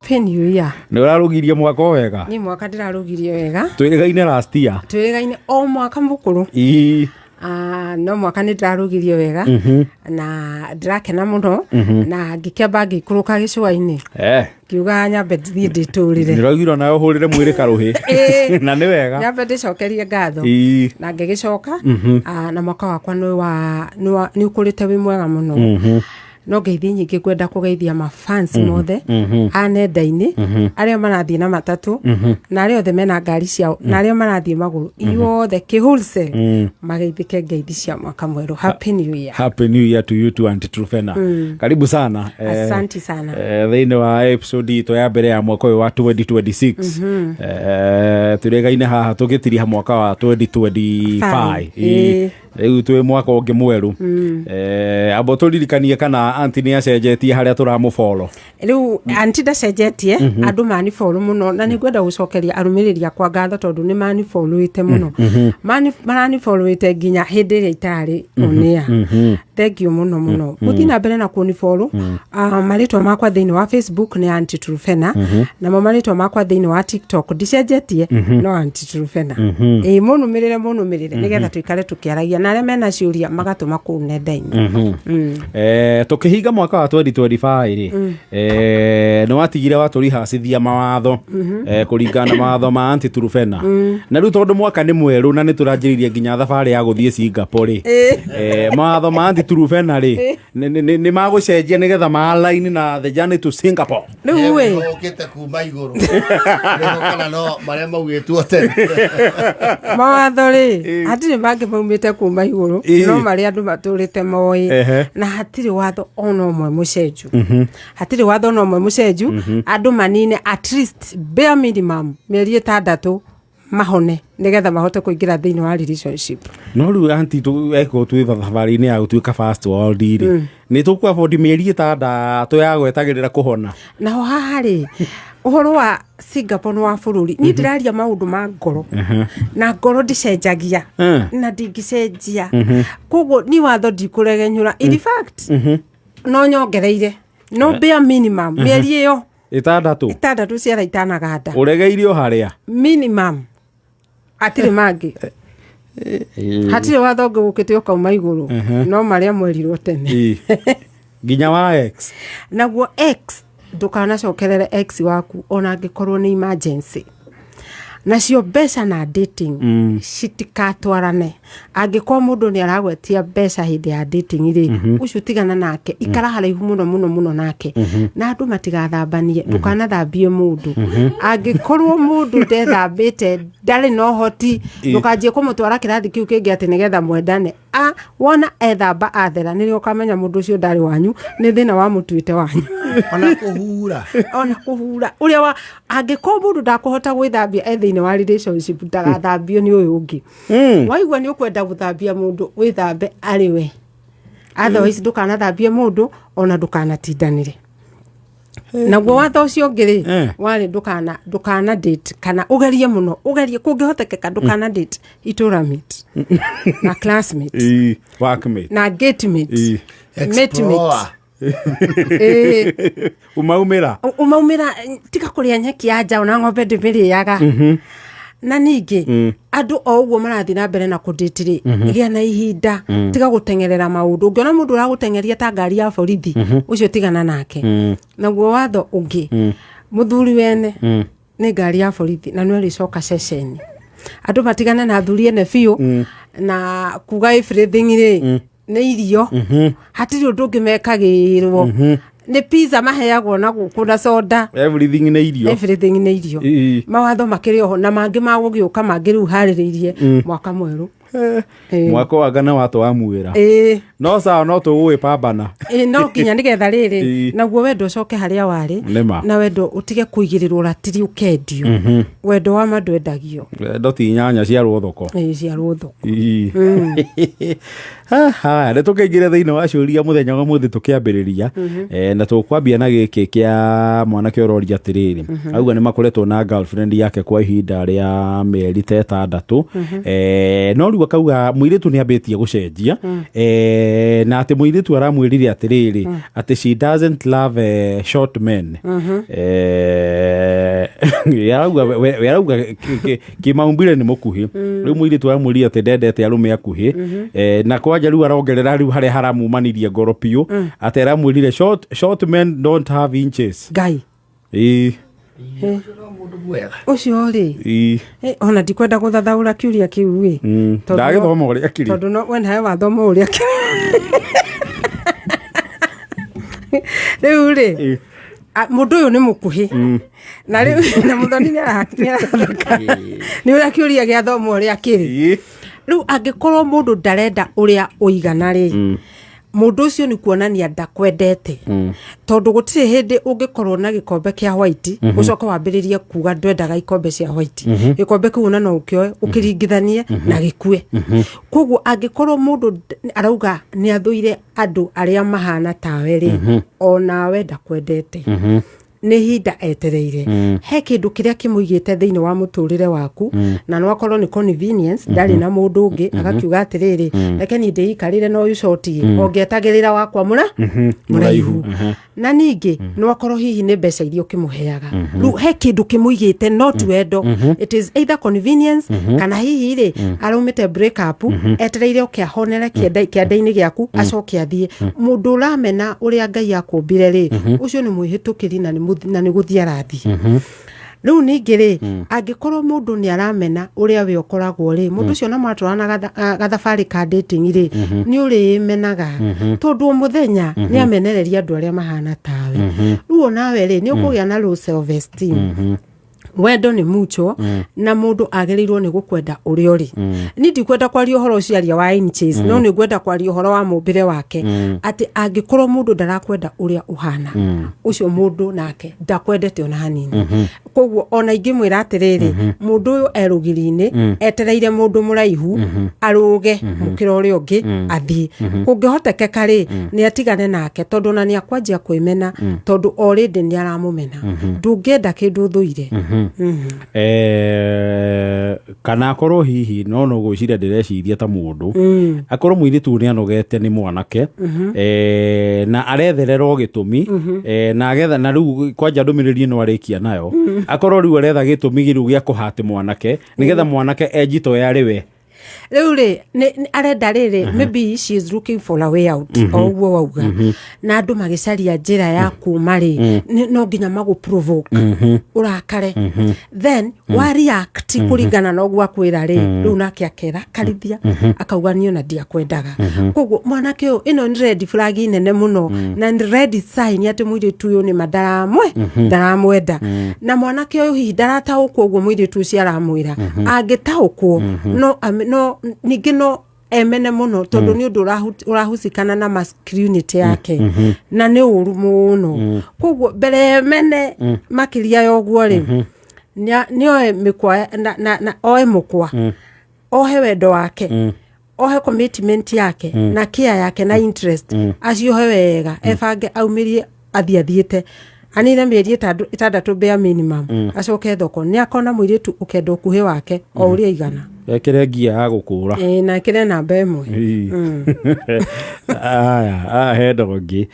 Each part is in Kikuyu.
Happy New Year. Nĩ ũrarũgirie mwaka o wega? Niĩ mwaka ndĩrarũgirie wega. Twĩrĩgaine last year. Twĩrĩgaine o mwaka mũkũrũ. Ii. Ah, no mwaka nĩ ndĩrarũgirie wega na ndĩrakena mũno na ngĩkĩamba ngĩikũrũka gĩcũa-inĩ Eh. ngiuga nyambe thiĩ ndĩtũrĩre. Nĩ ũraugire nawe ũhũrĩre mwĩrĩ karũhĩ. Ĩĩ. Na nĩ wega. Nyambe ndĩcokerie ngatho. Ii. Na ngĩgĩcoka ah, na mwaka wakwa nĩ wa nĩ ũkũrĩte wĩ mwega mũno. No ngeithi nyingĩ ngwenda kũgeithia mafans mothe a nenda-inĩ arĩa marathiĩ na matatũ na arĩa othe mena ngari ciao na arĩa marathiĩ magũrũ inyuothe kĩ wholesale mageithĩke ngeithi cia mwaka mwerũ. Happy New Year. Happy New Year to you too, Auntie Trufena. Karibu sana. Asante sana. Thĩinĩ wa episode itũ ya mbere ya mwaka ũyũ wa 2026, tũrĩgaine haha tũgĩtiriha mwaka wa 2025. Five. Ĩĩ. Rĩu twĩ mwaka ũngĩ mwerũ. Amba tũririkanie kana auntie nĩ acenjetie harĩa tũramũfollow. Rĩu anti ndacenjetie, andũ manifollow mũno na nĩ ngwenda gũcokeria arũmĩrĩri akwa ngatho tondũ nĩ manifollowĩte mũno. Maranifollowĩte nginya hĩndĩ ĩrĩa itarĩ on air. Thank you mũno mũno. Mũthiĩ na mbere na kũnifollow. Ah, marĩtwa makwa thĩinĩ wa Facebook nĩ Auntie Trufena, namo marĩtwa makwa thĩinĩ wa TikTok ndicenjetie, no Auntie Trufena. Ĩĩ, mũnũmĩrĩre, mũnũmĩrĩre nĩgetha tũikare tũkĩaragia na arĩa mena ciũria magatũma kũu nenda-inĩ. Tũkĩhinga mwaka wa 2025 rĩ, nĩ watigire watũrihacithia mawatho, kũringana na mawatho ma Auntie Trufena, na rĩu tondũ mwaka nĩ mwerũ na nĩ tũranjĩrĩirie nginya thabarĩ ya gũthiĩ Singapore rĩ, mawatho ma Auntie Trufena rĩ nĩ magũcenjia nĩgetha ma-align na the journey to Singapore? Rĩu ĩ Ũkĩte kuma igũrũ nĩho kana no marĩa maugĩtwo tene? Mawatho rĩ, hatirĩ mangĩ maumĩte kuma igũrũ, no marĩa andũ matũrĩte moĩ. Na hatirĩ watho ona ũmwe mũcenju, hatirĩ watho ona ũmwe mũcenju. Andũ manine at least bare minimum mĩeri 6 mahone nĩgetha mahote kũingĩra thĩinĩ wa relationship. No rĩu auntie, eko twĩ thabarĩ-inĩ ya gũtuĩka first world rĩ, nĩ tũkũ afford mĩeri 6 ya gwetagĩrĩra kũhona? Naho haha rĩ, ũhoro wa Singapore nĩ wa bũrũri. Niĩ ndĩraria maũndũ ma ngoro na ngoro ndicenjagia na ndingĩcenjia, koguo ni watho ndikũregenyũra. In fact, no nyongereire no bare minimum mĩeri ĩyo 6. 6 ciara itanaganda. Ũregeire o harĩa. Minimum, hatirĩ mangĩ, hatirĩ watho ũngĩ gũkĩte ũkauma igũrũ, no marĩa mwerirwo tene. Ĩ. Nginya wa ex? Naguo ex, ndũkanacokerere ex waku ona angĩkorwo nĩ emergency. Nacio mbeca na dating citikatwarane. Angĩkorwo mũndũ nĩ aragwetia mbeca hĩndĩ ya dating rĩ, ũcio tigana nake, ikara haraihu mũno mũno mũno nake. Na andũ matigathambanie, ndũkanathambie mũndũ. Angĩkorwo mũndũ ndethambĩte, ndarĩ na ũhoti, ndũkanjie kũmũtwara kĩrathi kĩu kĩngĩ atĩ nĩgetha mwendane. A wona ethamba athera, nĩrĩo ũkamenya mũndũ ũcio ndarĩ wanyu, nĩ thĩna wa mũtuĩte wanyu. Ona kũhura? Ona kũhura ũrĩa wa angĩkorwo mũndũ ndakũhota gwĩthambia e thĩinĩ wa relationship, ndagathambio nĩ ũyũ ũngĩ. Waigua nĩ ũkwenda gũthambia mũndũ, wĩthambe arĩ we, otherwise ndũkanathambie mũndũ ona ndũkanatindanĩre naguo. Watho ũcio ũngĩ rĩ, warĩ ndũkana date kana ũgerie mũno, ũgerie kũngĩhotekeka ndũkana date itũra mate na classmate Ĩ, workmate na gate mate, mate mate. Explorer. Ĩĩ. Umaumĩra. Umaumĩra, tiga kũrĩa nyeki ya nja, ona ng'ombe ndĩmĩrĩaga. Na ningĩ andũ o ũguo marathiĩ na mbere na kũdate rĩ, gĩa na ihinda, tiga gũteng'erera maũndũ. Ũngĩona mũndũ ũragũteng'eria ta ngari ya borithi, ũcio tigana nake. Naguo watho ũngĩ, mũthuri wene nĩ ngari ya borithi na no ĩrĩcoka ceceni. Andũ matigane na athuri ene biũ na kuga everything rĩ nĩ irio, hatirĩ ũndũ ũngĩ mekagĩrwo, nĩ pizza maheagwo na gũkũ na soda. Everything nĩ irio. Everything nĩ irio. Mawatho makĩrĩ oho na mangĩ magũgĩũka mangĩ rĩu harĩrĩirie mwaka mwerũ. Mwaka wa ngana watũ wa muĩra. No sawa, no tũgũgĩpambana. Ĩĩ, no nginya nĩgetha rĩrĩ naguo wendo ũcoke harĩa warĩ. Nĩma. Na wendo ũtige kũigĩrĩrwo ratiri ũkendio. Wendo wa ma ndwendagio. Wendo ti nyanya cia rũthoko. Ĩĩ, cia rũthoko. Haya, nĩ tũkĩingĩre thĩinĩ wa ciũria mũthenya wa mũthĩ tũkĩambĩrĩria. Na tũkwambia na gĩkĩ kĩa mwanake ũroria atĩrĩrĩ, auga nĩ makoretwo na girlfriend yake kwa ihinda rĩa mĩeri ta 6, no rĩu Akauga mũirĩtu nĩ ambĩtie gũcenjia, na atĩ mũirĩtu aramwĩrire atĩrĩrĩ, atĩ she doesn't love short men. Arauga we arauga kĩmaumbire nĩ mũkuhĩ. Rĩu mũirĩtu aramwĩrire atĩ ndendete arũme akuhĩ. Na kwanja rĩu arongerera rĩu harĩa haramumanirie ngoro biũ, atĩ aramwĩrire short men don't have inches. Ngai! Ĩĩ. Ũcio no mũndũ mwega. Ũcio rĩ, ona ndikwenda gũthathaũra kĩũria kĩu ĩ. Tondũ Ndagĩthoma ũrĩa kĩrĩ. Tondũ no we nawe wathoma ũrĩa rĩu rĩ, mũndũ ũyũ nĩ mũkuhĩ na rĩu na mũthoni nĩ aratheka nĩ ũrĩa kĩũria gĩathoma ũrĩa kĩrĩ. Rĩu angĩkorwo mũndũ ndarenda ũrĩa ũigana rĩ, mũndũ ũcio nĩ kuonania ndakwendete, tondũ gũtirĩ hĩndĩ ũngĩkorwo na gĩkombe kĩa white ũcoke wambĩrĩrie kuga ndwendaga ikombe cia white. Gĩkombe kĩu ona no ũkĩoe ũkĩringithanie na gĩkue. Koguo angĩkorwo mũndũ arauga nĩ athũire andũ arĩa mahana tawe rĩ, onawe ndakwendete, nĩ ihinda etereire. He kĩndũ kĩrĩa kĩmũigĩte thĩinĩ wa mũtũrĩre waku, na no akorwo nĩ convenience, ndarĩ na mũndũ ũngĩ, agakiuga atĩrĩrĩ, reke niĩ ndĩikarĩre na ũyũ short ongĩetagĩrĩra wakwa mũra mũraihu. Na ningĩ no akorwo hihi nĩ mbeca iria ũkĩmũheaga. Rĩu he kĩndũ kĩmũigĩte, not wendo. It is either convenience, kana hihi rĩ, araumĩte break up, etereire oke ahonere kĩanda-inĩ gĩaku, acoke athiĩ. Mũndũ ũramena ũrĩa Ngai akũmbire rĩ, ũcio nĩ mwĩhĩtũkĩri na nĩ gũthiĩ arathiĩ. Rĩu ningĩ rĩ, angĩkorwo mũndũ nĩ aramena ũrĩa we ũkoragwo rĩ, mũndũ ũcio na mwatwarana gathabarĩ ka dating rĩ, nĩ ũrĩmenaga, tondũ o mũthenya nĩ amenereria andũ arĩa mahana tawe. Rĩu onawe rĩ, nĩ ũkũgĩa na low self esteem. Wendo nĩ mutual, na mũndũ agĩrĩirwo nĩ gũkwenda ũrĩa ũrĩ. Niĩ ndikwenda kwaria ũhoro ũcio aria wa inches, no nĩ ngwenda kwaria ũhoro wa mũmbĩre wake, atĩ angĩkorwo mũndũ ndarakwenda ũrĩa ũhana, ũcio mũndũ nake ndakwendete ona hanini. Koguo ona ingĩmwĩra atĩrĩrĩ, mũndũ ũyũ e rũgiri-inĩ etereire mũndũ mũraihu arũge mũkĩra ũrĩa ũngĩ athiĩ, kũngĩhotekeka rĩ, nĩ atigane nake, tondũ ona nĩ akwanjia kwĩmena, tondũ already nĩ aramũmena. Ndũngĩenda kĩndũ ũthũire. Kana akorwo hihi no gwĩciria ndĩreciria ta mũndũ, akorwo mũirĩtu nĩ anogete nĩ mwanake, na aretherera o gĩtũmi, na agetha na rĩu kwanja ndũmĩrĩri ĩno arĩkia nayo, akorwo rĩu aretha gĩtũmi rĩu gĩa kũhati mwanake nĩgetha mwanake enjito yarĩ we. Rĩu rĩ, arenda rĩrĩ, maybe she is looking for a way out, o ũguo wauga. Na andũ magĩcaria njĩra ya kuma rĩ, no nginya magũ provoke ũrakare, then wa react kũringana na ũguo akwĩra rĩ, rĩu nake akerakarithia, akauga niĩ ona ndiakwendaga. Koguo mwanake ũyũ, ĩno nĩ red flag nene mũno, na nĩ red sign atĩ mũirĩtu ũyũ nĩma ndaramwenda. Na mwanake ũyũ hihi ndarataũkwo ũguo mũirĩtu ũcio aramwĩra. Angĩtaũkwo, no ningĩ no emene mũno, tondũ nĩ ũndũ ũrahusikana na masculinity yake, na nĩ ũru mũno. Koguo mbere emene makĩria ya ũguo rĩ, nĩ oe mĩkwa na oe mũkwa, ohe wendo wake, ohe commitment yake na care yake na interest, aciohe wega, ebange, aumĩrie, athiĩ athiĩte anine mĩeri 6 bare minimum, acoke thoko, nĩ akona mũirĩtu ũkenda ũkuhĩ wake o ũrĩa aigana. Ekĩre ngia ya gũkũra. Ĩĩ, na ĩkĩre namba 1. Ĩĩ. Aya, aya he ndogo ngĩ.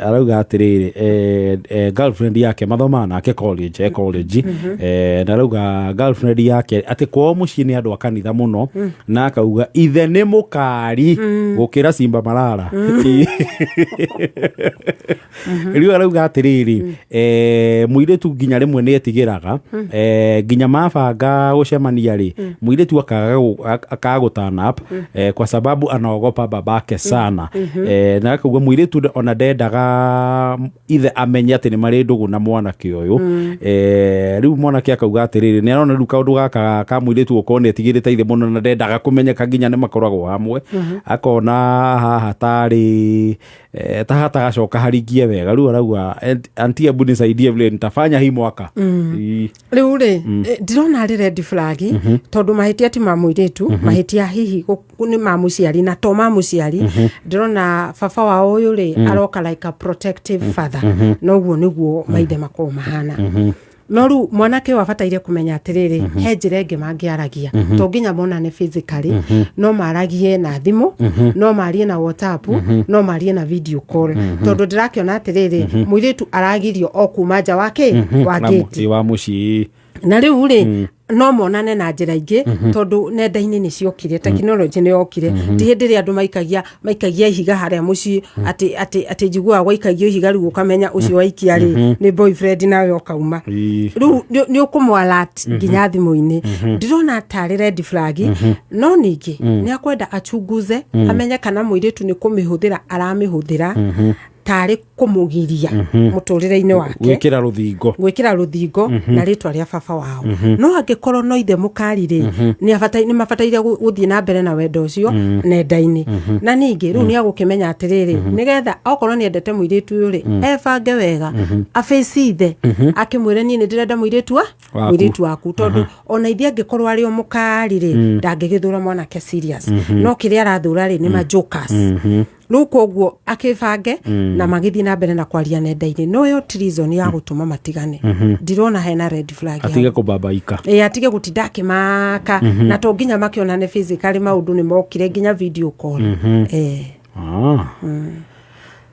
Arauga atĩrĩrĩ, girlfriend yake mathomaga nake college, college, na arauga girlfriend yake atĩ kwao mũciĩ nĩ andũ a kanitha mũno, na akauga ithe nĩ mũkari gũkĩra Simba Marara. Rĩu arauga atĩrĩrĩ, mũirĩtu nginya rĩmwe nĩ etigĩraga, nginya mabanga gũcemania rĩ, mũirĩtu akaga gũ turn up, kwa sababu anaogopa babake sana. Na akauga mũirĩtu ona ndendaga ithe amenye atĩ nĩ marĩ ndũgũ na mwanake ũyũ. Rĩu mwanake akauga atĩrĩrĩ, nĩ arona rĩu kaũndũ gaka ka mũirĩtu gũkorwo nĩ etigĩrĩte ithe mũno na ndendaga kũmenyeka nginya nĩ makoragwo hamwe, akona haha tarĩ ta hatagacoka haringie wega. Rĩu arauga, "Auntie, hebu nisaidie vile nitafanya hii mwaka." Ii. Rĩu rĩ, ndirona arĩ red flag, tondũ mahĩtia ti ma mũirĩtu, mahĩtia hihi nĩ ma mũciari, na to ma mũciari. Ndĩrona baba wao ũyũ rĩ, aroka like a protective father, na ũguo nĩguo maithe makoragwo mahana. No rĩu mwanake ũyũ abataire kũmenya atĩrĩrĩ, he njĩra ĩngĩ mangĩaragia, to nginya monane physically, no maragie na thimũ, no marie na WhatsApp, no marie na video call, tondũ ndĩrakĩona atĩrĩrĩ, mũirĩtu aragirio o kuma nja wa kĩ wa Na gate wa mũciĩ. Na rĩu rĩ, no monane na njĩra ingĩ, tondũ nenda-inĩ nĩ ciokire, tekinoronjĩ nĩ yokire. Ti hĩndĩ ĩrĩa andũ maikagia ihiga harĩa mũciĩ, atĩ njiguaga gwaikagio ihiga, rĩu ũkamenya ũcio waikia rĩ nĩ boyfriend, nawe ũkauma. Rĩu nĩ ũkũmũ-alert nginya thimũ-inĩ. Ndĩrona tarĩ red flag, no ningĩ nĩ akwenda achunguze, amenye kana mũirĩtu nĩ kũmĩhũthĩra aramĩhũthĩra tarĩ kũmũgiria mũtũrĩre-inĩ wake. Gwĩkĩra rũthingo. Gwĩkĩra rũthingo na rĩtwa rĩa baba wao. No angĩkorwo no ithe mũkari rĩ, nĩ mabataire gũthiĩ na mbere na wendo ũcio nenda-inĩ. Na ningĩ rĩu nĩ agũkĩmenya atĩrĩrĩ, nĩgetha okorwo nĩ endete mũirĩtu ũyũ rĩ, ebange wega, abaci ithe, akĩmwĩre, "Niĩ nĩ ndĩrenda mũirĩtu wa Waku." Mũirĩtu waku, tondũ ona ithe angĩkorwo arĩ o mũkari rĩ, ndangĩgĩthũra mwanake serious, no kĩrĩa arathũra rĩ nĩ majokers. Rĩu koguo akĩbange na magĩthiĩ na mbere na kwaria nenda-inĩ, no ĩyo ti reason ya gũtũma matigane. Ndirona hena red flag hau. Atige kũbabaika. Ĩ, atige gũtinda akĩmaka, na to nginya makĩonane physically, maũndũ nĩ mokire nginya video call. Ah.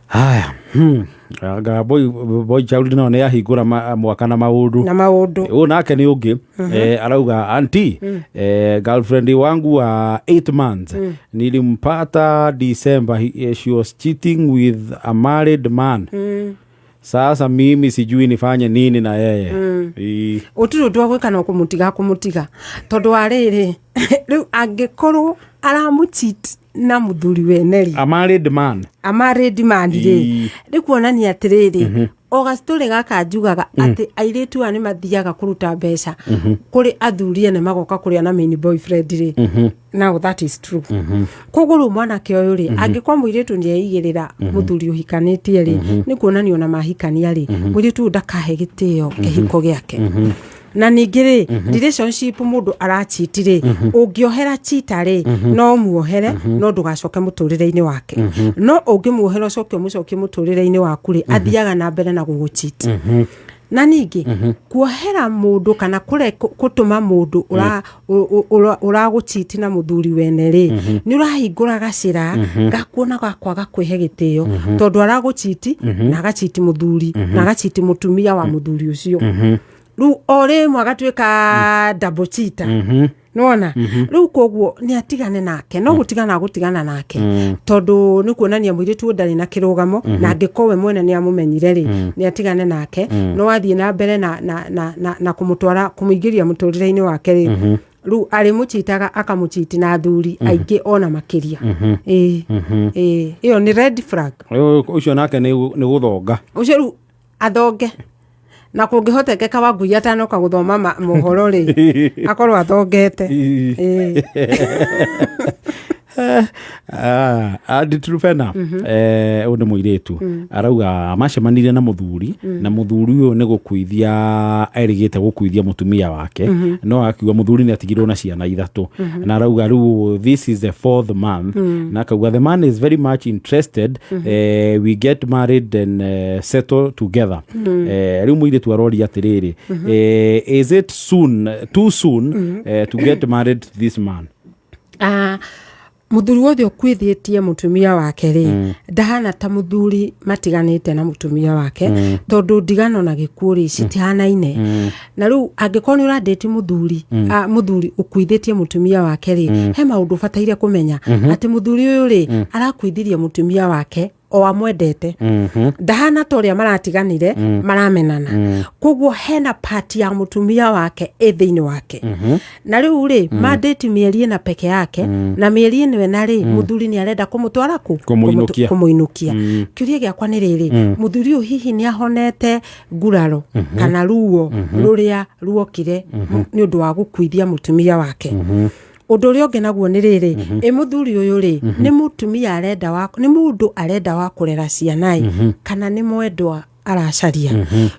Haya. Anga boy child no nĩ ahingũra mwaka na maũndũ. Na maũndũ. Ũyũ nake nĩ ũngĩ, arauga, "Anti, girlfriend wangu wa 8 months nilimpata December. She was cheating with a married man. Sasa mimi sijui nifanye nini na yeye." Ũtirĩ ũndũ wa gwĩka no kũmũtiga, tondũ wa rĩrĩ, rĩu angĩkorwo aramũcheat na mũthuri wene rĩ, A married man. A married man rĩ, nĩ kuonania atĩrĩrĩ, o gacitũrĩ gaka njugaga atĩ airĩtu aya nĩ mathiaga kũruta mbeca kũrĩ athuri ene, magoka kũrĩa na main boyfriend rĩ. Now that is true. Koguo rĩu mwanake ũyũ rĩ, angĩkorwo mũirĩtu nĩ eigĩrĩra mũthuri ũhikanĩtie rĩ, nĩ kuonania ona mahikania rĩ, mũirĩtu ũyũ ndakahe gĩtĩo kĩhiko gĩake. Na ningĩ rĩ, relationship mũndũ arachiti rĩ, ũngĩohera chita rĩ, no muohere, no ndũgacoke mũtũrĩre-inĩ wake. No ũngĩmuohera ũcoke ũmũcokie mũtũrĩre-inĩ waku rĩ, athiaga na mbere na gũgũchiti. Na ningĩ kuohera mũndũ kana gũtũma mũndũ ũragũchiti na mũthuri wene rĩ, nĩ ũrahingũra gacĩra gakuona gakwaga kwĩhe gĩtĩo, tondũ aragũchiti na agachiti mũthuri na agachiti mũtumia wa mũthuri ũcio. Rĩu o rĩmwe agatuĩka double cheater. Nĩwona rĩu? Koguo nĩ atigane nake, no gũtigana gũtigana nake, tondũ nĩ kuonania mũirĩtu ũyũ ndarĩ na kĩrũgamo. Na angĩkorwo we mwene nĩ amũmenyire rĩ, nĩ atigane nake. No athiĩ na mbere na kũmũtwara, kũmũingĩria mũtũrĩre-inĩ wake rĩ, rĩu arĩmũchitaga, akamũchiti na athuri aingĩ ona makĩria. Ĩĩ, ĩyo nĩ red flag. Ũyũ- ũcio nake nĩ gũthonga. Ũcio rĩu athonge, na kũngĩhotekeka Wangui atanoka gũthoma mohoro rĩ, akorwo athongete. Ĩĩ. Andy Trufena, ũyũ nĩ mũirĩtu arauga macemanirie na mũthuri, na mũthuri ũyũ nĩ gũkuithia erĩgĩte gũkuithia mũtumia wake, no akiuga mũthuri nĩ atigirwo na ciana ithatũ. Na arauga rĩu this is the fourth month, na akauga the man is very much interested, we get married and settle together. Rĩu mũirĩtu aroria atĩrĩrĩ, is it soon, too soon, to get married to this man? Ah, mũthuri wothe ũkuithĩtie mũtumia wake rĩ, ndahana ta mũthuri matiganĩte na mũtumia wake, tondũ ndigano na gĩkuũ rĩ citihanaine. Na rĩu angĩkorwo nĩ ũrandĩti mũthuri, mũthuri ũkuithĩtie mũtumia wake rĩ, he maũndũ ũbataire kũmenya atĩ mũthuri ũyũ rĩ arakuithirie mũtumia wake o amwendete, ndahana ta ũrĩa maratiganire maramenana. Koguo hena part ya mũtumia wake ĩ thĩinĩ wake. Na rĩu rĩ, mandĩti mĩeri 4 peke yake, na mĩeri ĩno 4 rĩ, mũthuri nĩ arenda kũmũtwara kũ? Kũmũinũkia. Kũmũinũkia. Kĩũria gĩakwa nĩ rĩrĩ, mũthuri ũyũ hihi nĩ ahonete nguraro kana ruo rũrĩa ruokire nĩ ũndũ wa gũkuithia mũtumia wake? Ũndũ ũrĩa ũngĩ naguo nĩ rĩrĩ, ĩ mũthuri ũyũ rĩ, nĩ mũtumia arenda wa, nĩ mũndũ arenda wa kũrera ciana ĩ, kana nĩ mwendwa? Aracaria,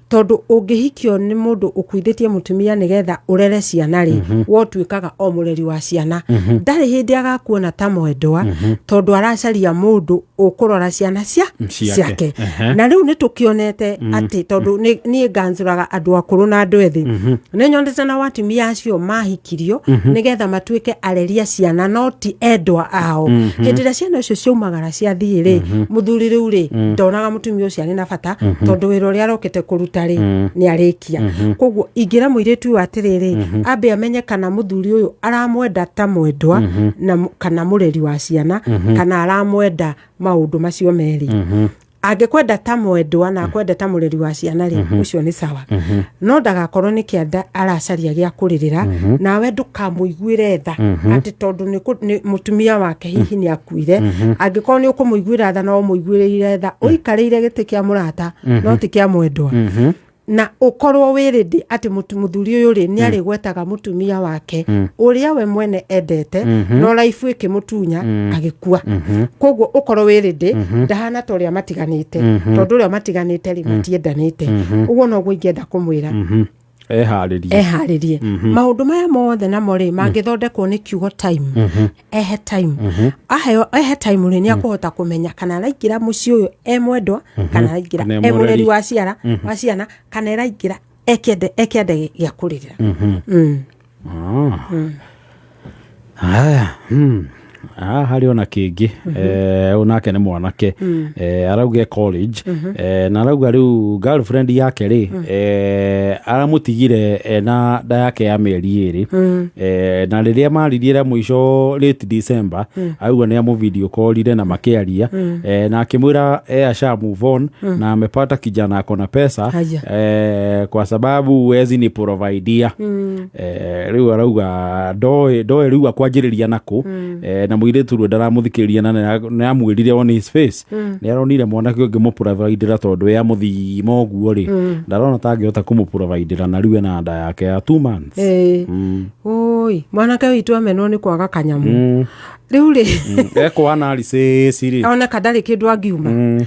tondũ ũngĩhikio nĩ mũndũ ũkuithĩtie mũtumia nĩgetha ũrere ciana rĩ, we ũtuĩkaga o mũreri wa ciana. Ndarĩ hĩndĩ agakuona ta mwendwa, tondũ aracaria mũndũ ũkũrora ciana cia Ciake. Ciake. Na rĩu nĩ tũkĩonete atĩ tondũ niĩ nganzũraga andũ akũrũ na andũ ethĩ, nĩ nyonete na watumia acio mahikirio nĩgetha matuĩke areria ciana no ti endwa ao. Hĩndĩ ĩrĩa ciana icio ciaumagara ciathiĩ rĩ, mũthuri rĩu rĩ, ndonaga mũtumia ũcio arĩ na bata, tondũ wĩra ũrĩa arokĩte kũruta rĩ, nĩ arĩkia. Koguo ingĩra mũirĩtu ũyũ atĩrĩrĩ, ambe amenye kana mũthuri ũyũ aramwenda ta mwendwa na kana mũreri wa ciana, kana aramwenda maũndũ macio merĩ. Angĩkwenda ta mwendwa na akwenda ta mũreri wa ciana rĩ, ũcio nĩ sawa, no ndagakorwo nĩ kĩanda aracaria gĩa kũrĩrĩra. Nawe ndũkamũiguĩre tha atĩ tondũ nĩ mũtumia wake hihi nĩ akuire. Angĩkorwo nĩ ũkũmũiguĩra tha, no ũmũiguĩrĩire tha ũikarĩire gĩtĩ kĩa mũrata no ti kĩa mwendwa, na ũkorwo wĩ ready atĩ mũthuri ũyũ rĩ, nĩ arĩgwetaga mũtumia wake ũrĩa we mwene endete, no life ĩkĩmũtunya agĩkua. Koguo ũkorwo wĩ ready ndahana ta ũrĩa matiganĩte, tondũ ũrĩa matiganĩte rĩ, matiendanĩte. Ũguo noguo ingĩenda kũmwĩra. Eharĩrie. Eharĩrie. Maũndũ maya mothe namo rĩ, mangĩthondekwo nĩ kiugo time. Ehe time, aheo ehe time rĩ, nĩ akũhota kũmenya kana araingĩra mũciĩ ũyũ e mwendwa, kana araingĩra Kana e e mũreri mũreri. wa ciara wa ciana, kana araingĩra ekĩende gĩa kũrĩrĩra. Haya, Ah, harĩ ona kĩngĩ. Ũyũ nake nĩ mwanake. Arauga e college. Na arauga rĩu girlfriend yake rĩ, aramũtigire ena nda yake ya mĩeri 2. Na rĩrĩa maririe rĩa mũico late December, auga nĩ amũ video callire na makĩaria, na akĩmwĩra asha move on na amepata kijana ako na pesa. Haya. Kwa sababu huwezi ni providea. Rĩu arauga ndoĩ rĩu akwanjĩrĩria nakũ. Na mũirĩtu rĩu ndaramũthikĩrĩria na nĩ amwĩrire on his face nĩ aronire mwanake ũngĩ mũprovidera, tondũ we amũthima ũguo rĩ, ndarona ta angĩhota kũmũprovidera, na rĩu ena nda yake ya 2 months. Ĩĩ. Ũi, mwanake witũ amenwo nĩ kwaga kanyamũ rĩu rĩ. Ekwo analysis rĩ, oneka ndarĩ kĩndũ angiuma.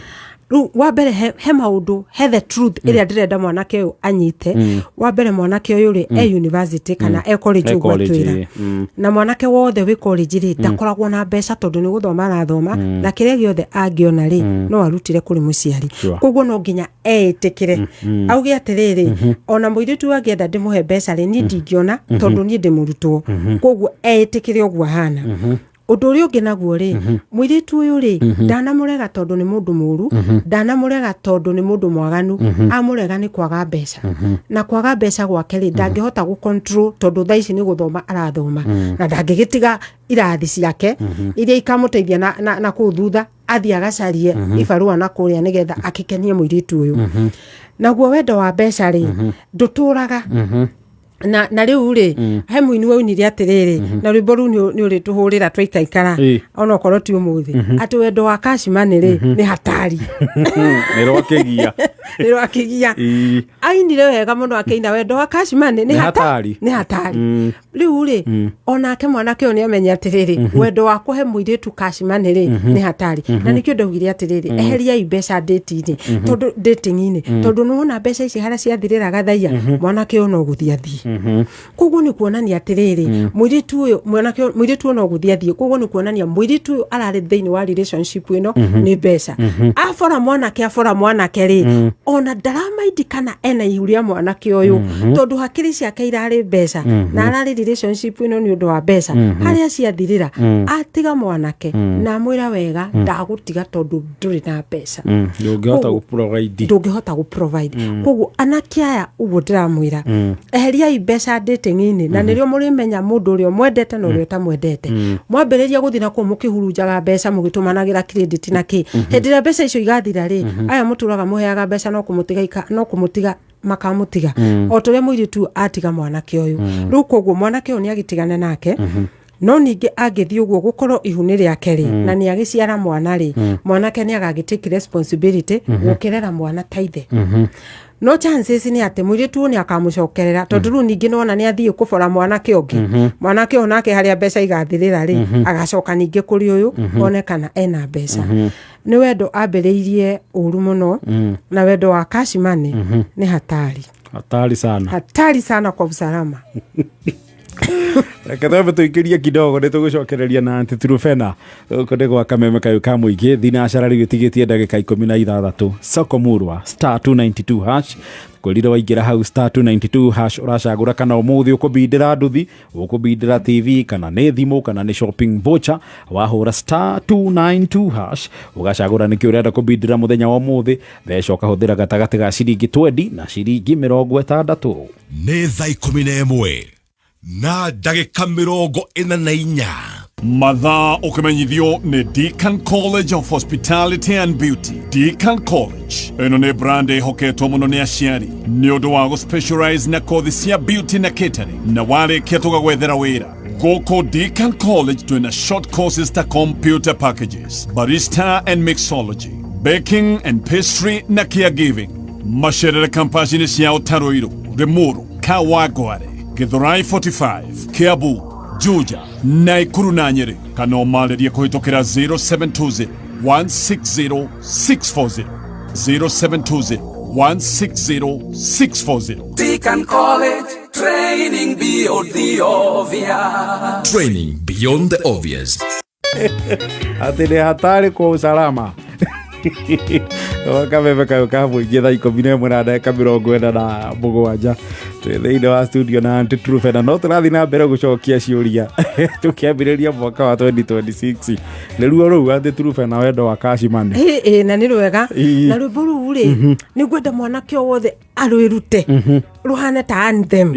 Rĩu wa mbere he maũndũ, he the truth ĩrĩa ndĩrenda mwanake ũyũ anyite. Wa mbere, mwanake ũyũ rĩ, e university kana e college, E ũguo college, atwĩra. Na mwanake wothe wĩ college rĩ, ndakoragwo na mbeca, tondũ nĩ gũthoma arathoma, na kĩrĩa gĩothe angĩona rĩ, no arutire kũrĩ mũciari. Koguo no nginya eĩtĩkĩre, auge atĩrĩrĩ, ona mũirĩtu ũyũ angĩenda ndĩmũhe mbeca rĩ, niĩ ndingĩona, tondũ niĩ ndĩ mũrutwo. Koguo eĩtĩkĩre ũguo ahana. Ũndũ ũrĩa ũngĩ naguo rĩ, mũirĩtu ũyũ rĩ, ndanamũrega tondũ nĩ mũndũ mũru, ndanamũrega tondũ nĩ mũndũ mwaganu. Amũrega nĩ kwaga mbeca, na kwaga mbeca gwake rĩ, ndangĩhota gũ control, tondũ thaa ici nĩ gũthoma arathoma, na ndangĩgĩtiga irathi ciake iria ikamũteithia na kũu thutha athiĩ agacarie ibarũa na kũrĩa nĩgetha akĩkenie mũirĩtu ũyũ. Naguo wendo wa mbeca rĩ, ndũtũraga. Na rĩu rĩ, he mũini waunire atĩrĩrĩ, na rwĩmbo rũu nĩ ũrĩtũhũrĩra twaikaikara, onokorwo ti ũmũthĩ, atĩ wendo wa cash money rĩ, nĩ hatari. Nĩ rwakĩgia. Nĩ rwakĩgia. Ainire wega mũno akĩina wendo wa cash money nĩ Nĩ hatari. Nĩ hatari. Rĩu rĩ, onake mwanake ũyũ nĩ amenye atĩrĩrĩ, wendo wa kũhe mũirĩtu cash money rĩ, nĩ hatari. Na nĩkĩo ndaugire atĩrĩrĩ, eheriai mbeca ndĩti-inĩ, tondũ dating-inĩ, tondũ nĩwona mbeca ici harĩa ciathirĩra gathaia, mwanake ũyũ no gũthiĩ athiĩ. Koguo nĩ kuonania atĩrĩrĩ, mũirĩtu ũyũ, mwanake ũyũ, mũirĩtu ũyũ no gũthiĩ athiĩ. Koguo nĩ kuonania mũirĩtu ũyũ ararĩ thĩinĩ wa relationship ĩno nĩ mbeca. Abora mwanake, abora mwanake rĩ, ona ndaramaindi kana ena ihu rĩa mwanake ũyũ, tondũ hakiri ciake irarĩ mbeca, na ararĩ relationship ĩno nĩ ũndũ wa mbeca. Harĩa ciathirĩra, atiga mwanake na amwĩra wega, ndagũtiga tondũ ndũrĩ na mbeca. Ndũngĩhota gũ-provide. Ndũngĩhota gũ provide. Koguo anake aya, ũguo ndĩramwĩra, eheriai mbeca dating-inĩ, na nĩrĩo mũrĩmenya mũndũ ũrĩa ũmwendete na ũrĩa ũtamwendete. Mwambĩrĩria gũthiĩ na kũu mũkĩhurunjaga mbeca, mũgĩtũmanagĩra credit na kĩ, hĩndĩ ĩrĩa mbeca icio igathira rĩ, aya mũtũraga mũheaga mbeca no kũmũtiga no kũmũtiga makamũtiga, o ta ũrĩa mũirĩtu atiga mwanake ũyũ rĩu. Koguo mwanake ũyũ nĩ agĩtigane nake. No ningĩ angĩthiĩ ũguo gũkorwo ihu nĩ rĩake rĩ, na nĩ agĩciara mwana rĩ, mwanake nĩ agagĩ take responsibility gũkĩrera mwana ta ithe. No chances nĩ atĩ mũirĩtu ũyũ nĩ akamũcokerera, tondũ rĩu ningĩ nĩwona nĩ athiĩ kũbora mwanake ũngĩ. Mwanake ũyũ nake harĩa mbeca igathirĩra rĩ, agacoka ningĩ kũrĩ ũyũ one kana ena mbeca. Nĩ wendo ambĩrĩirie ũru mũno, na wendo wa cash money nĩ hatari. Hatari sana. Hatari sana kwa usalama. Reke twambe tũingĩrie kidogo, nĩ tũgũcokereria na Aunty Truphena. Gũkũ nĩ gwa kameme kayũ ka mũingĩ, thinacara rĩu ĩtigĩtie ndagĩka 16. Soko murwa, *292#. Kwĩrire waingĩra hau *292# ũracagũra kana ũmũthĩ ũkũbindĩra nduthi, ũkũbindĩra TV, kana nĩ thimũ, kana nĩ shopping voucher. Wahũra *292# ũgacagũra nĩkĩ ũrenda kũbindĩra mũthenya wa ũmũthĩ. Mbeca ũkahũthĩra gatagatĩ ga ciringi 20 na ciringi 60. Nĩ thaa 11 na ndagĩka 44. Mathaa ũkĩmenyithio nĩ Deacon College of Hospitality and Beauty. Deacon College ĩno nĩ brand ĩhoketwo mũno nĩ aciari nĩ ũndũ wa gũspecialize na kothi cia beauty na catering, na warĩkia tũgagwethera wĩra. Gũkũ Deacon College twĩna short courses ta computer packages, barista and mixology, baking and pastry na caregiving. Macerere kampasi-inĩ ciao ta Ruiru, Limuru, Kawangware, Githurai 45, Kiambu, Juja, Naikuru na Nyeri, kana ũmarĩrie kũhĩtũkĩra 0720 160 640, 0720 160 640. Deacon College, training beyond the obvious. Training beyond the obvious. Atĩ nĩ hatari kwa usalama. Kameme kayũ ka mũingĩ, thaa 11 na ndagĩka 47. Twĩ thĩinĩ wa studio na Aunty Truphena, no tũrathiĩ na mbere gũcokia ciũria tũkĩambĩrĩria mwaka wa 2026. Nĩruo rũu, Aunty Truphena, wendo wa cash money. Ĩ ĩ, na nĩ rwega. Ĩ. Na rwĩmbo rũu rĩ, nĩ ngwenda mwanake o wothe arwĩrute rũhane ta anthem.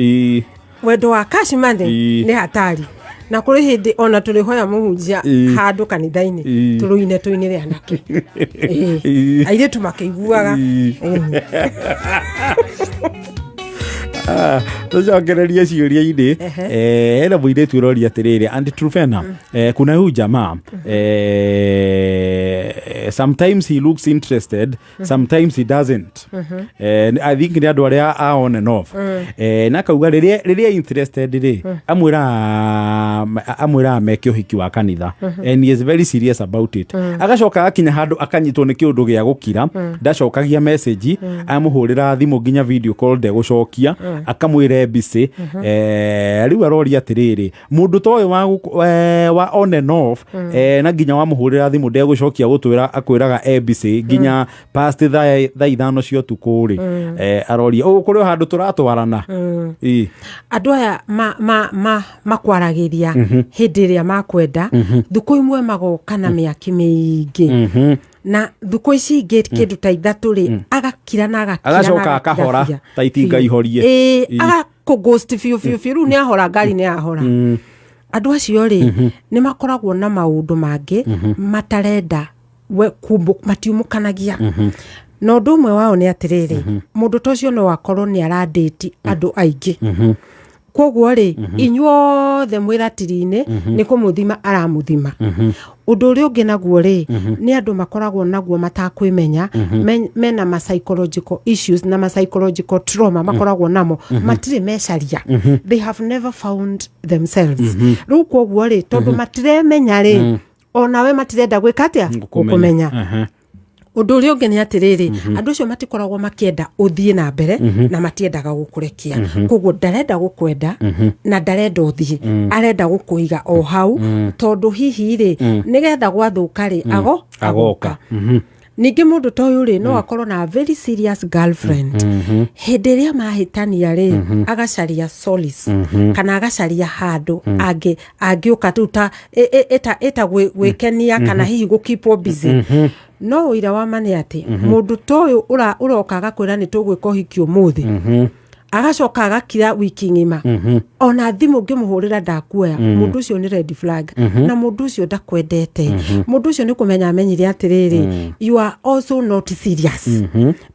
Wendo wa cash money nĩ hatari, na kũrĩ hĩndĩ ona tũrĩhoya mũhunjia handũ kanitha-inĩ tũrũine, tũinĩre anake. Ĩ. Airĩtu makĩiguaga. Ah, tũcokererie ciũria-inĩ. Hena mũirĩtu ũroria atĩrĩrĩ, Aunty Truphena, kuna huyu jamaa, sometimes he looks interested, sometimes he doesn't. I think nĩ andũ arĩa a on and off. Na akauga rĩrĩa interested rĩ, amwĩraga meke ũhiki wa kanitha and he is very serious about it. Agacoka agakinya handũ akanyitwo nĩ kĩũndũ gĩa gũkira, ndacokagia message, amũhũrĩra thimũ nginya video call ndegũcokia, akamwĩra busy. Rĩu aroria atĩrĩrĩ, mũndũ ta ũyũ wa on and off, na nginya wamũhũrĩra thimũ ndegũcokia, gũtwĩra akwĩraga e busy nginya past thaa 5 cia ũtukũ rĩ, aroria ũũ kũrĩ o handũ tũratwarana? Ĩ. Andũ aya makwaragĩria hĩndĩ ĩrĩa makwenda. Thukũ imwe magoka na mĩaki mĩingĩ, na thukũ ici ingĩ kĩndũ ta 3 rĩ, agakira na agakira na Agacoka agakira akahora biũ. ta itinga Biũ. ihorie. Ĩ, agakũghost biũ biũ biũ. Rĩu nĩ ahora, ngari nĩ ahora. Andũ acio rĩ, nĩ makoragwo na maũndũ mangĩ matarenda we matiumũkanagia. Na ũndũ ũmwe wao nĩ atĩrĩrĩ, mũndũ ta ũcio no akorwo nĩ arandĩti andũ aingĩ. Koguo rĩ, inyuothe mwĩ ratiri-inĩ, nĩ kũmũthima aramũthima. Ũndũ ũrĩa ũngĩ naguo rĩ, nĩ andũ makoragwo naguo matakwĩmenya, mena ma psychological issues na ma psychological trauma makoragwo namo, matirĩ mecaria, they have never found themselves. Rĩu koguo rĩ, tondũ matiremenya rĩ, onawe matirenda gwĩka atĩa? Gũkũmenya. Ũndũ ũrĩa ũngĩ nĩ atĩrĩrĩ, andũ acio matikoragwo makĩenda ũthiĩ na mbere na matiendaga gũkũrekia. Koguo ndarenda gũkwenda na ndarenda ũthiĩ, arenda gũkũiga o hau, tondũ hihi rĩ, nĩgetha gwathũka rĩ, ago Agoka. Ningĩ mũndũ ta ũyũ rĩ, no akorwo na very serious girlfriend. Hĩndĩ ĩrĩa mahĩtania rĩ, agacaria solace kana agacaria handũ angĩũka rĩu ta ĩta gwĩkenia kana hihi gũ busy. No ũira wa ma nĩ atĩ mũndũ ta ũyũ ũroka agakwĩra nĩ tũgwĩka ũhiki ũmũthĩ, agacoka agakira wiki ng'ima, ona thimũ ngĩmũhũrĩra ndakuoya, mũndũ ũcio nĩ red flag, na mũndũ ũcio ndakwendete. Mũndũ ũcio nĩ kũmenya amenyire atĩrĩrĩ, you are also not serious,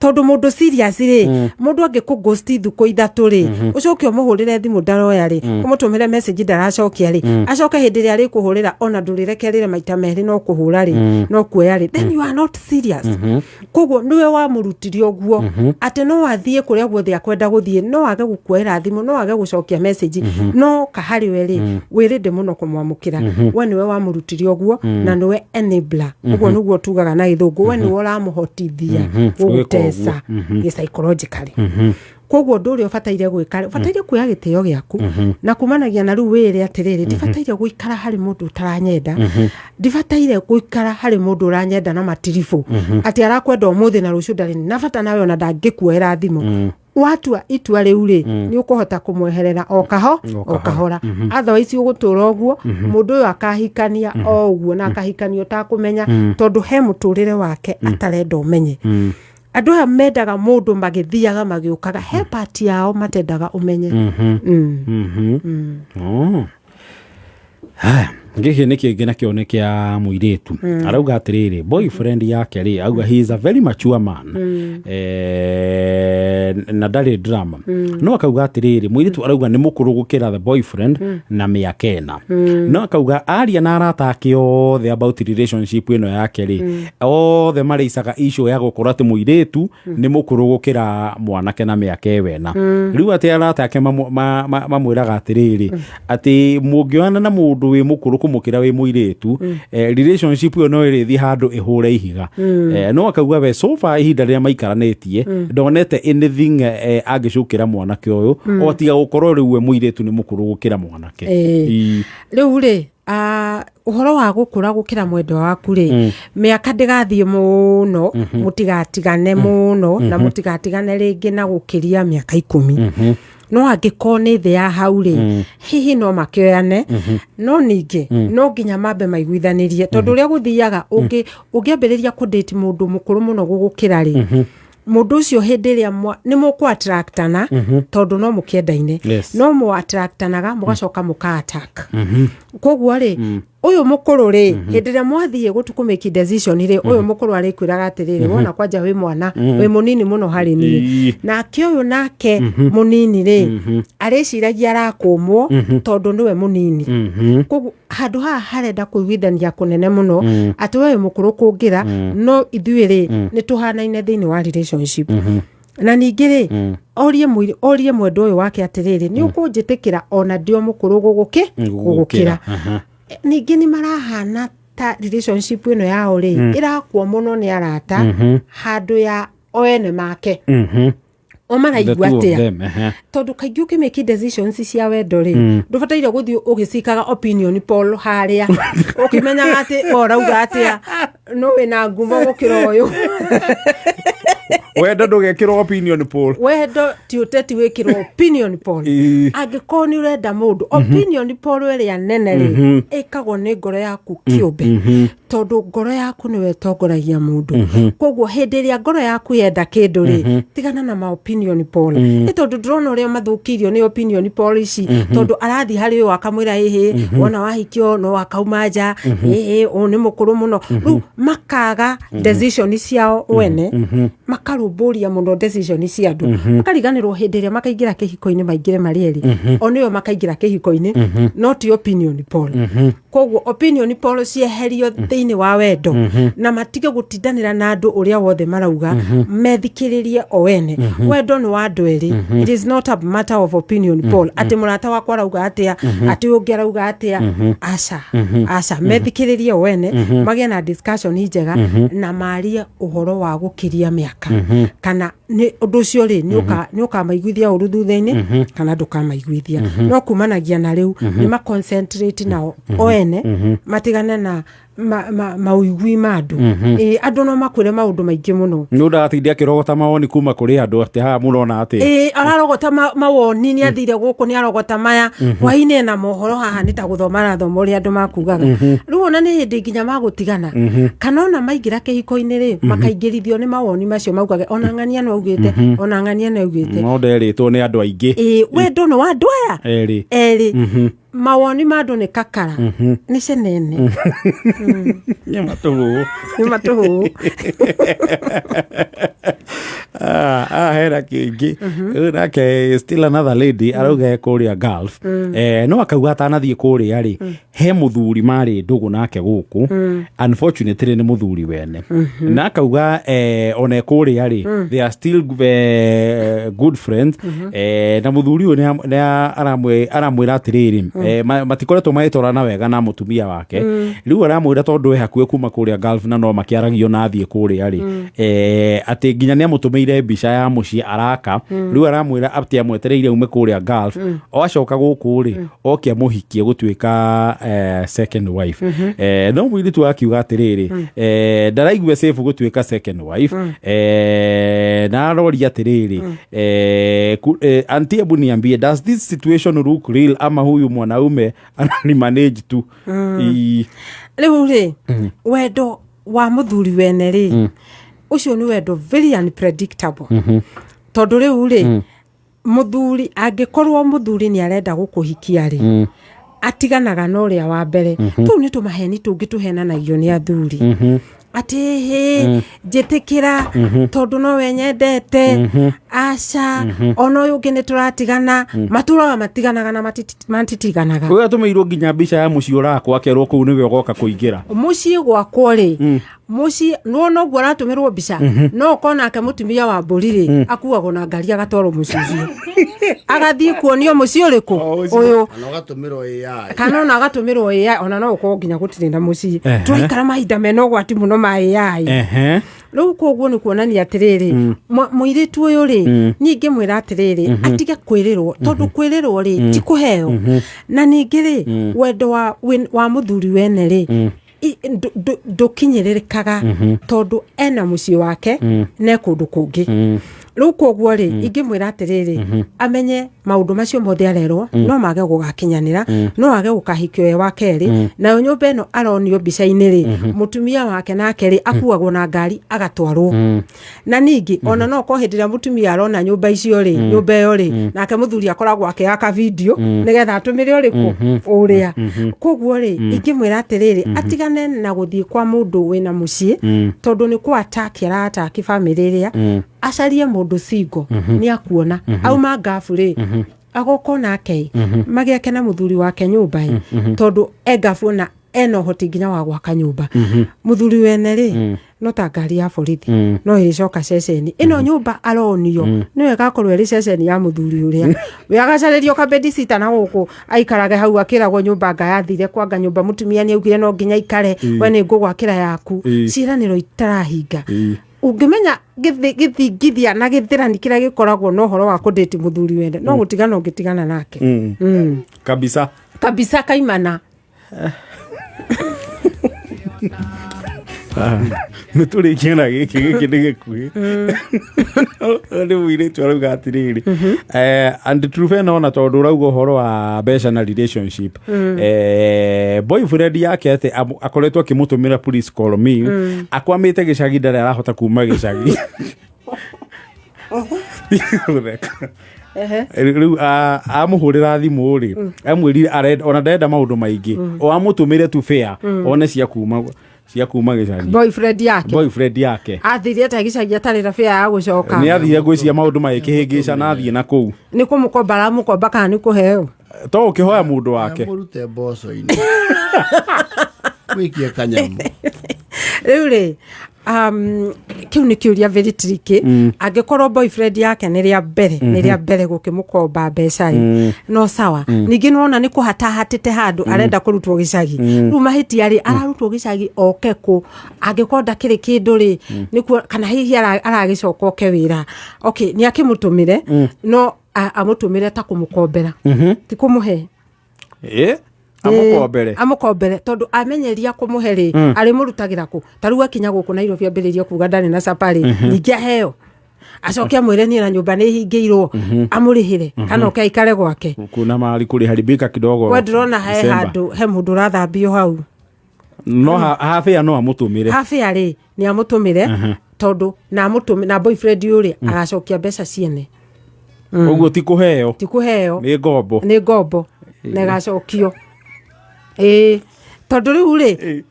tondũ mũndũ serious rĩ, mũndũ angĩkũ thukũ 3 rĩ, ũcoke ũmũhũrĩre thimũ ndaroya rĩ, ũmũtũmĩre message ndaracokia rĩ, acoke hĩndĩ ĩrĩa arĩkũhũrĩra ona ndũrĩrekerĩre maita merĩ no kũhũra rĩ, no kuoya rĩ, then you are not serious. Koguo nĩwe wamũrutire ũguo atĩ no athiĩ kũrĩa guothe akwenda gũthiĩ. No age gũkuoera thimũ, no age gũcokia message, no ka harĩ we rĩ, wĩrĩndĩ mũno kũmwamũkĩra. We nĩwe wamũrutire ũguo na nĩwe enabler, ũguo nĩguo tugaga na gĩthũngũ. We nĩwe ũramũhotithia gũgũteca gĩ-psychologically. Koguo ũndũ ũrĩa ũbataire gwĩka, ũbataire kuoya gĩtĩo gĩaku na kumanagia na rĩu wĩre atĩrĩrĩ, ndibataire gũikara harĩ mũndũ ũtaranyenda, ndibataire gũikara harĩ mũndũ ũranyenda na matiribũ, atĩ arakwenda ũmũthĩ na rũciũ ndarĩ na bata nawe, ona ndangĩkuoera thimũ. Watua itua rĩu rĩ, nĩ ũkũhota kũmweherera o kaho o kahora. Otherwise ũgũtũra ũguo, mũndũ ũyũ akahikania o ũguo na akahikania ũtakũmenya, tondũ he mũtũrĩre wake atarenda ũmenye. Andũ aya mendaga mũndũ magĩthiaga magĩũkaga, he part yao matendaga ũmenye. Oh. Haya, gĩkĩ nĩ kĩngĩ nakĩo nĩ kĩa mũirĩtu. Arauga atĩrĩrĩ, boyfriend yake rĩ, auga he is a very mature man, na ndarĩ drama. No akauga atĩrĩrĩ, mũirĩtu arauga nĩ mũkũrũ gũkĩra the boyfriend na mĩaka 4. No akauga aria na arata ake othe about relationship ĩno yake rĩ, othe marĩicaga issue ya gũkorwo atĩ mũirĩtu nĩ mũkũrũ gũkĩra mwanake na mĩaka ĩyo 4. Rĩu atĩ arata ake mamwĩraga atĩrĩrĩ, atĩ mũngĩoyana na mũndũ wĩ mũkũrũ kũmũkĩra wĩ mũirĩtu, relationship ĩyo no ĩrĩthiĩ handũ ĩhũre ihiga. No akauga we so far ihinda rĩrĩa maikaranĩtie ndonete anything angĩcukĩra mwanake ũyũ, o tiga gũkorwo rĩu we mũirĩtu nĩ mũkũrũ gũkĩra mwanake. Ii. Rĩu rĩ, ũhoro wa gũkũra gũkĩra mwendwa waku rĩ, mĩaka ndĩgathiĩ mũno, mũtigatigane mũno na mũtigatigane rĩngĩ na gũkĩria mĩaka 10. No angĩkorwo nĩ thĩ ya hau rĩ, hihi no makĩoyane, no ningĩ no nginya mambe maiguithanĩrie, tondũ ũrĩa gũthiaga, ũngĩambĩrĩria kũdate mũndũ mũkũrũ mũno gũgũkĩra rĩ, mũndũ ũcio hĩndĩ ĩrĩa nĩ mũkũ attractana, tondũ no mũkĩendaine, no mũ attractanaga mũgacoka mũka attack. Koguo rĩ, ũyũ mũkũrũ rĩ, hĩndĩ ĩrĩa mwathiĩ gũtu kũ make decision rĩ, ũyũ mũkũrũ arĩkwĩraga atĩrĩrĩ, wona kwanja wĩ mwana, wĩ mũnini mũno harĩ niĩ. Nake ũyũ nake mũnini rĩ, arĩciragia arakũmwo tondũ nĩwe mũnini. Koguo handũ haha harenda kũiguithania kũnene mũno, atĩ we wĩ mũkũrũ kũngĩra, no ithuĩ rĩ, nĩ tũhanaine thĩinĩ wa relationship. Na ningĩ rĩ, orie mwendwa ũyũ wake atĩrĩrĩ, nĩ ũkũnjĩtĩkĩra ona ndĩ o mũkũrũ gũgũkĩra? Ningĩ nĩ marahana ta relationship ĩno yao rĩ, ĩrakwo mũno nĩ arata handũ ya o ene make o maraigua The two of atĩa. them, ehe. Tondũ kaingĩ ũkĩmake decisions cia wendo rĩ, ndũbataire gũthiĩ ũgĩcikaga opinion poll harĩa ũkĩmenyaga atĩ we ũrauga atĩa, no wĩna ngumo gũkĩra ũyũ. Wendo ndũgekĩrwo opinion poll. Wendo ti ũteti wĩkĩrwo opinion poll. Angĩkorwo nĩ ũrenda mũndũ, opinion poll ĩrĩa nene rĩ, ĩkagwo nĩ ngoro yaku kĩũmbe, tondũ ngoro yaku nĩwe ĩtongoragia mũndũ. Koguo hĩndĩ ĩrĩa ngoro yaku yenda kĩndũ rĩ, tigana na ma opinion poll. Nĩ tondũ ndĩrona ũrĩa mathũkĩirio nĩ opinion poll ici, tondũ arathiĩ harĩ ũyũ akamwĩra, ĩhĩ, wona wahikio no akauma nja, ĩhĩ, ũyũ nĩ mũkũrũ mũno. Rĩu makaga decision ciao wene, makarũmbũria mũno decision cia andũ, makariganĩrwo hĩndĩ ĩrĩa makaingĩra kĩhiko-inĩ maingĩre marĩ erĩ, o nĩo makaingĩra kĩhiko-inĩ, no ti opinion poll. Koguo opinion poll cieherio thĩinĩ wa wendo na matige gũtindanĩra na andũ ũrĩa wothe marauga, methikĩrĩrie o wene. Wendo nĩ wa andũ erĩ. It is not a matter of opinion poll, atĩ mũrata wakwa arauga atĩa, atĩ ũyũ ũngĩ arauga atĩa. Aca, aca, methikĩrĩrie o wene, magĩe na discussion njega na marie ũhoro wa gũkĩria mĩaka, kana nĩ ũndũ ũcio rĩ, nĩ ũkamaiguithia ũru thutha-inĩ kana ndũkamaiguithia. No kumanagia na rĩu nĩ ma concentrate nao o ene, matigane na maũigui ma andũ. Ĩĩ, andũ no makwĩre maũndũ maingĩ mũno. Nĩ ũndũ akĩrogota mawoni kuma kũrĩ andũ atĩ haha mũrona atĩa. Ĩĩ, ararogota mawoni, nĩ athire gũkũ, nĩ arogota maya, hwainĩ ena mohoro haha, nĩ ta gũthoma arathoma ũrĩa andũ makugaga. Rĩu ona nĩ hĩndĩ nginya magũtigana, kana ona maingĩra kĩhiko-inĩ rĩ, makaingĩrithio nĩ mawoni macio, maugage ona ng'ania no augĩte, ona ng'ania no augĩte. No nderĩtwo nĩ andũ aingĩ. Ĩĩ, wendo nĩ wa andũ aya erĩ. Erĩ. Mawoni ma andũ nĩ kakara, nĩ cenene. Nĩ matũhũhũ. Nĩ matũhũhũ. Ah, hena kĩngĩ. Rĩu nake still another lady arauga e kũrĩa Gulf, no akauga atanathiĩ kũrĩa rĩ, He muthuri marĩ ndũgũ nake gũkũ, unfortunately nĩ mũthuri wene, na akauga ona kũrĩa rĩ, they are still good friends, na mũthuri ũyũ nĩ aramwĩra atĩrĩrĩ, matikoretwo magĩtwarana wega na mũtumia wake. Rĩu aramwĩra tondũ e hakuhĩ kuma kũrĩa Gulf na no makĩaragio na athiĩ kũrĩa rĩ, atĩ nginya nĩ amũtũmĩire mbica ya mũciĩ araka. Rĩu aramwĩra atĩ amwetereire aume kũrĩa Gulf, o acoka gũkũ rĩ, oke amũhikie gũtuĩka second wife. No mũirĩtu akiuga atĩrĩrĩ, ndaraigua safe gũtuĩka second wife, na aroria atĩrĩrĩ, "Auntie, hebu niambie, does this situation look real ama huyu mwanaume anani manage tu?" Rĩu rĩ, wendo wa mũthuri wene rĩ, ũcio nĩ wendo very unpredictable, tondũ rĩu rĩ, mũthuri angĩkorwo mũthuri nĩ arenda gũkũhikia rĩ, atiganaga na ũrĩa wa mbere. Tũu nĩ tũmaheni tũngĩ tũhenanagio nĩ athuri atĩ hĩ, njĩtĩkĩra tondũ nowe nyendete. Aca, ona ũyũ ũngĩ nĩ tũratigana, matũraga matiganaga na matitiganaga. Ũyũ atũmĩirwo nginya mbica ya mũciĩ ũrakwo, akerwo kũu nĩwe ũgoka kũingĩra. Mũciĩ gwakwo rĩ, mũciĩ nĩwona ũguo aratũmĩrwo mbica, no ũkorwo nake mũtumia wa mbũri rĩ, akuagwo na ngari agatwarwo mũciĩ ũcio, agathiĩ kuonio mũciĩ ũrĩkũ ũyũ. Kana ũgatũmĩrwo AI. Kana ona agatũmĩrwo AI, ona no ũkorwo nginya gũtirĩ na mũciĩ. Tũraikara mahinda mena ũgwati mũno ma AI. Rĩu koguo nĩ kuonania atĩrĩrĩ, mũirĩtu ũyũ rĩ, niĩ ingĩmwĩra atĩrĩrĩ, atige kwĩrĩrwo, tondũ kwĩrĩrwo rĩ ti kũheo. Na ningĩ rĩ, wendo wa mũthuri wene rĩ, ndũkinyĩrĩrĩkaga, tondũ ena mũciĩ wake ne kũndũ kũngĩ. Rĩu koguo rĩ, ingĩmwĩra atĩrĩrĩ, amenye maũndũ macio mothe arerwo no mage gũgakinyanĩra, no age gũkahikio e wa kerĩ. Nayo nyũmba ĩno aronio mbica-inĩ rĩ, mũtumia wake nake rĩ, akuagwo na ngari agatwarwo. Na ningĩ ona no korwo hĩndĩ ĩrĩa mũtumia arona nyũmba icio rĩ, nyũmba ĩyo rĩ, nake mũthuri akoragwo akĩhaka video nĩgetha atũmĩre ũrĩkũ ũrĩa. Koguo rĩ, ingĩmwĩra atĩrĩrĩ, atigane na gũthiĩ kwa mũndũ wĩna mũciĩ, tondũ nĩ kũ attack arataki bamĩrĩ ĩrĩa. Acarie mũndũ single, nĩ akuona auma ngabu rĩ, agoka onake magĩake na mũthuri wake nyũmba ĩ, tondũ e ngabu ona ena ũhoti nginya wa gwaka nyũmba. Mũthuri wene rĩ, no ta ngari ya borithi, no ĩrĩcoka ceceni ĩno. Nyũmba aronio nĩyo ĩgakorwo ĩrĩ ceceni ya mũthuri ũrĩa we agacarĩrio kabedisita na gũkũ aikarage hau akĩragwo nyũmba anga yathire kwanga nyũmba. Mũtumia nĩ augire no nginya aikare, we nĩ ngũgwakĩra yaku. Ciĩranĩro itarahinga. Ũngĩmenya gĩthingithia na gĩthĩrani kĩrĩa gĩkoragwo na ũhoro wa kũndĩti mũthuri wene, no gũtigana ũngĩtigana nake. Kabisa. Kabisa kaimana. Nä tå rä kie na gä kä gä kä nä gä kuhä nä må irä tu arauga atä rä rä and Trufena, ona tondå å rauga å horo wa mbeca na relationship, boyfriend yake atä akoretwo akä må tå mä ra "Please call me". Akwamä te gä cagi, ndarä arahota kuma gä cagi. Gũtheka. Rĩu amũhũrĩra thimũ rĩ, amwĩrire ona ndarenda maũndũ maingĩ, o amũtũmĩre tu fare one cia kuma gĩcagi. Boyfriend yake? Boyfriend yake. Athire ta gĩcagi atarĩ na bĩa ya gũcoka. Nĩ athire ngwĩciria maũndũ magĩkĩhĩngĩca na athiĩ na kũu. Nĩ kũmũkomba aramũkomba kana nĩ kũheo? To ũkĩhoya mũndũ wake. Mũrute mboco-inĩ wĩkie kanyamũ. Rĩu rĩ, kĩu nĩ kĩũria very tricky. Angĩkorwo boyfriend yake nĩ rĩa mbere gũkĩmũkomba mbeca ĩ, no sawa. Ningĩ nĩwona nĩ kũhatahatĩte handũ arenda kũrutwo gĩcagi. Rĩu mahĩtia rĩ, ararutwo gĩcagi oke kũ angĩkorwo ndakĩrĩ kĩndũ rĩ, nĩkuo kana hihi aragĩcoka oke wĩra. Okay, nĩ akĩmũtũmĩre, no amũtũmĩre ta kũmũkombera, ti kũmũhe. Ĩ, amũkombere. Amũkombere, tondũ amenyeria kũmũhe rĩ, arĩmũrutagĩra kũ? Ta rĩu akinya gũkũ Nairobi ambĩrĩrie kuga ndarĩ na caparĩ, ningĩ aheo, acoke amwĩre niĩ na nyũmba nĩ hingĩirwo, amũrĩhĩre kana oke aikare gwake. Kuna mahali kuliharibika kidogo. We ndĩrona he December. handũ he mũndũ ũrathambio hau. No habĩa no amũtũmĩre. Habĩa rĩ, nĩ amũtũmĩre, tondũ na amũtũmĩ na boyfriend ũyũ rĩ, agacokia mbeca ciene. Ũguo ti kũheo. Ti kũheo. Nĩ ngombo. Nĩ ngombo na ĩgacokio, ĩĩ, tondũ rĩu rĩ,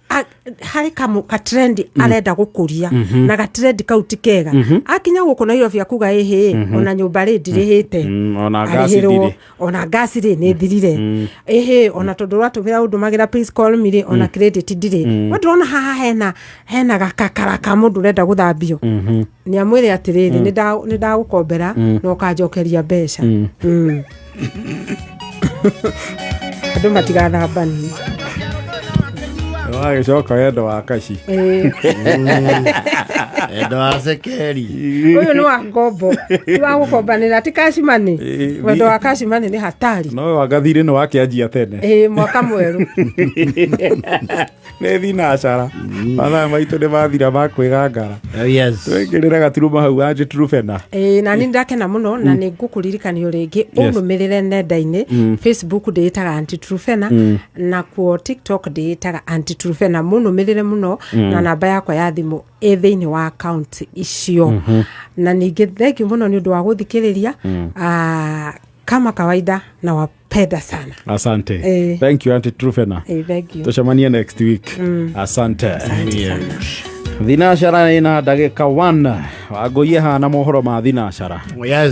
Harĩ ka trend arenda gũkũria na gatrendi kau ti kega. Akinya gũkũ Nairobi akuga, "Ĩhĩ, ona nyũmba rĩ ndirĩhĩte." Ona ngasi Arĩhĩrwo. ndirĩ. Ona ngasi rĩ nĩ thirire. Ĩhĩ, ona tondũ ũratũmĩra ũndũmagĩra "please call me" rĩ, ona credit ndirĩ. We ndĩrona haha hena gakakara ka mũndũ ũrenda gũthambio, nĩ amwĩre atĩrĩrĩ, "Nĩ ndagũkombera na ũkanjokeria mbeca." Andũ matigathambanie. Wagĩcoka wendo wa kaci. Ĩĩ. Endo wa cekeri. Ũyũ nĩ wa ngombo, ti wa gũkombanĩra, ti kacimani. Ĩĩ, Wendo wa kacimani nĩ hatari. No wangathirĩ nĩ wakĩanjia tene. Ĩĩ, mwaka mwerũ. Nĩ thinacara, mathaa maitũ nĩ mathira ma kwĩgangara. Oh, yes. Twĩkĩrĩre gaturuma hau Aunty Truphena. Ĩĩ, na nĩ ndakena mũno na nĩ ngũkũririkanio rĩngĩ ũnũmĩrĩre nenda-inĩ. Facebook ndĩĩtaga Aunty Truphena, nakuo TikTok ndĩĩtaga Aunty Truphena. Mũnũmĩrĩre mũno, na namba yakwa ya thimũ ĩ thĩinĩ wa account icio. Na ningĩ thengiũ mũno nĩ ũndũ wa gũthikĩrĩria. Ah, kama kawaida, nawapenda sana. Asante. Ĩĩ. Thank you, Aunty Truphena. Ĩĩ, thank you. Tucemanie next week, asante. Thinacara ĩna ndagĩka 1, wangũiye hana mohoro ma thinacara. Yes.